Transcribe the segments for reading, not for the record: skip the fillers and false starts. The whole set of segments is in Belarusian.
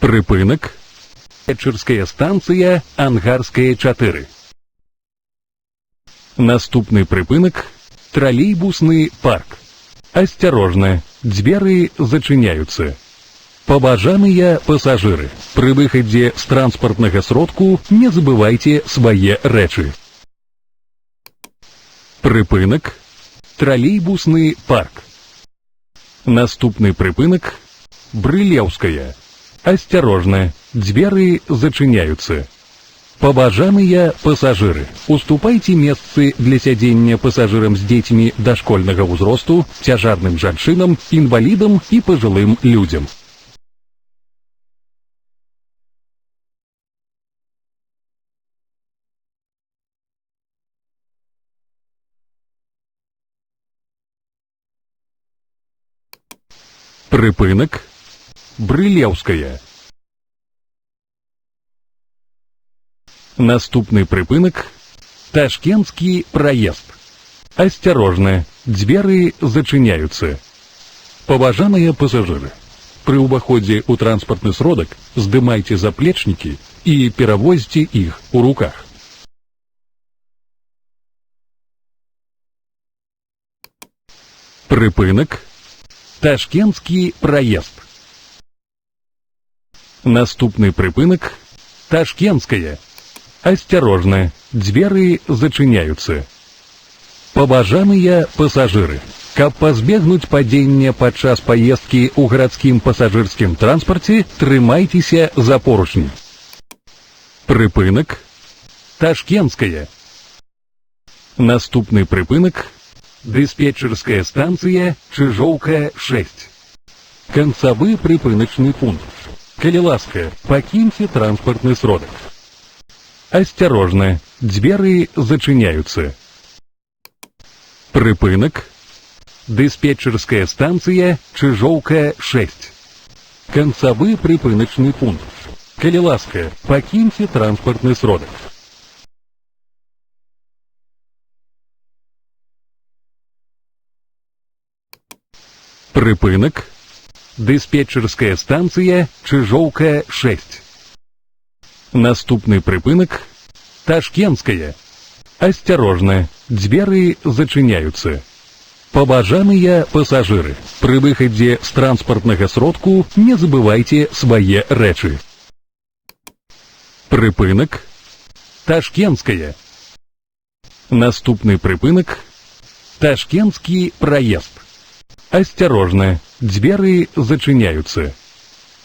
Прыпынак. Диспетчерская станцыя Ангарская, 4. Наступны прыпынак — Тралейбусны парк. Асцярожна, дзверы зачыняюцца. Паважаныя пасажыры, пры выхадзе з транспартнага сродку не забывайце свае рэчы. Прыпынак Тралейбусны парк. Наступны прыпынак Брылеўская. Асцярожна, дзверы зачыняюцца. Паважаныя пасажыры, уступайце месцы для сядзення пасажырам з дзецьмі дашкольнага ўзросту, цяжарным жанчынам, інвалідам і пажылым людзям. Прыпынак Брылеўская. Наступны прыпынак Ташкентскі праезд. Асцярожна, дзверы зачыняюцца. Паважаныя пасажыры, пры ўваходзе ў транспартны сродак здымайце заплечнікі і перавозьце іх у руках. Прыпынак Ташкентскі праезд. Наступны прыпынак Ташкентская. Асцярожна, дзверы зачыняюцца. Паважаныя пасажыры, каб пазбегнуць падзення падчас паездкі ў гарадскім пасажырскім транспарце, трымайцеся за поручні. Прыпынак Ташкентская. Наступны прыпынак Дыспетчерская станцыя Чыжоўка, 6. Канцавы прыпыначны пункт. Калі ласка, пакіньце транспартны сродак. Асцярожна, дзверы зачыняюцца. Прыпынак Дыспетчерская станцыя Чыжоўка, 6. Канцавы прыпыначны пункт. Калі ласка, пакіньце транспартны сродак. Прыпынак Дыспетчерская станцыя Чыжоўка, 6. Наступны прыпынак Ташкентская. Асцярожна, дзверы зачыняюцца. Паважаныя пасажыры, пры выхадзе з транспартнага сродку не забывайце свае рэчы. Прыпынак Ташкентская. Наступны прыпынак Ташкентскі праезд. Асцярожна, дзверы зачыняюцца.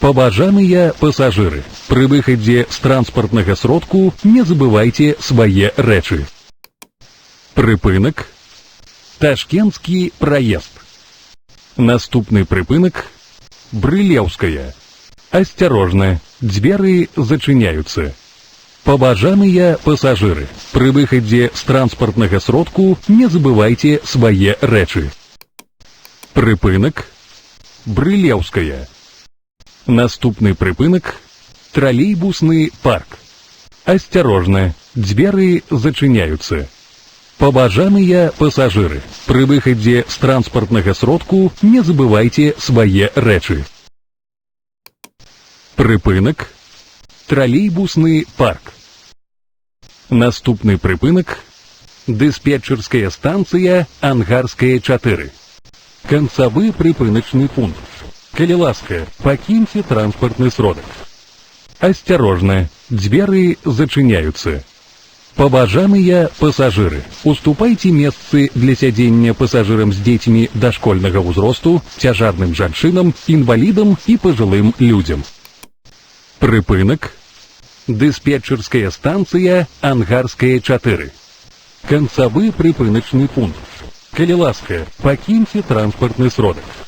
Паважаныя пасажыры, пры выхадзе з транспартнага сродку не забывайце свае рэчы. Прыпынак Ташкентскі праезд. Наступны прыпынак Брылеўская. Асцярожна, дзверы зачыняюцца. Паважаныя пасажыры, пры выхадзе з транспартнага сродку не забывайце свае рэчы. Прыпынак Брылеўская. Наступны прыпынак Тралейбусны парк. Асцярожна, дзверы зачыняюцца. Паважаныя пасажыры, пры выхадзе з транспартнага сродку не забывайце свае рэчы. Прыпынак Тралейбусны парк. Наступны прыпынак Дыспетчерская станцыя Ангарская, 4. Канцавы прыпыначны пункт. Калі ласка, пакіньце транспартны сродак. Асцярожна, дзверы зачыняюцца. Паважаныя пасажыры, уступайце месцы для сядзення пасажырам з дзецьмі дашкольнага ўзросту, цяжарным жанчынам, інвалідам і пажылым людзям. Прыпынак Дыспетчерская станцыя Ангарская, 4. Канцавы прыпыначны пункт. Калі ласка, пакіньце транспартны сродак.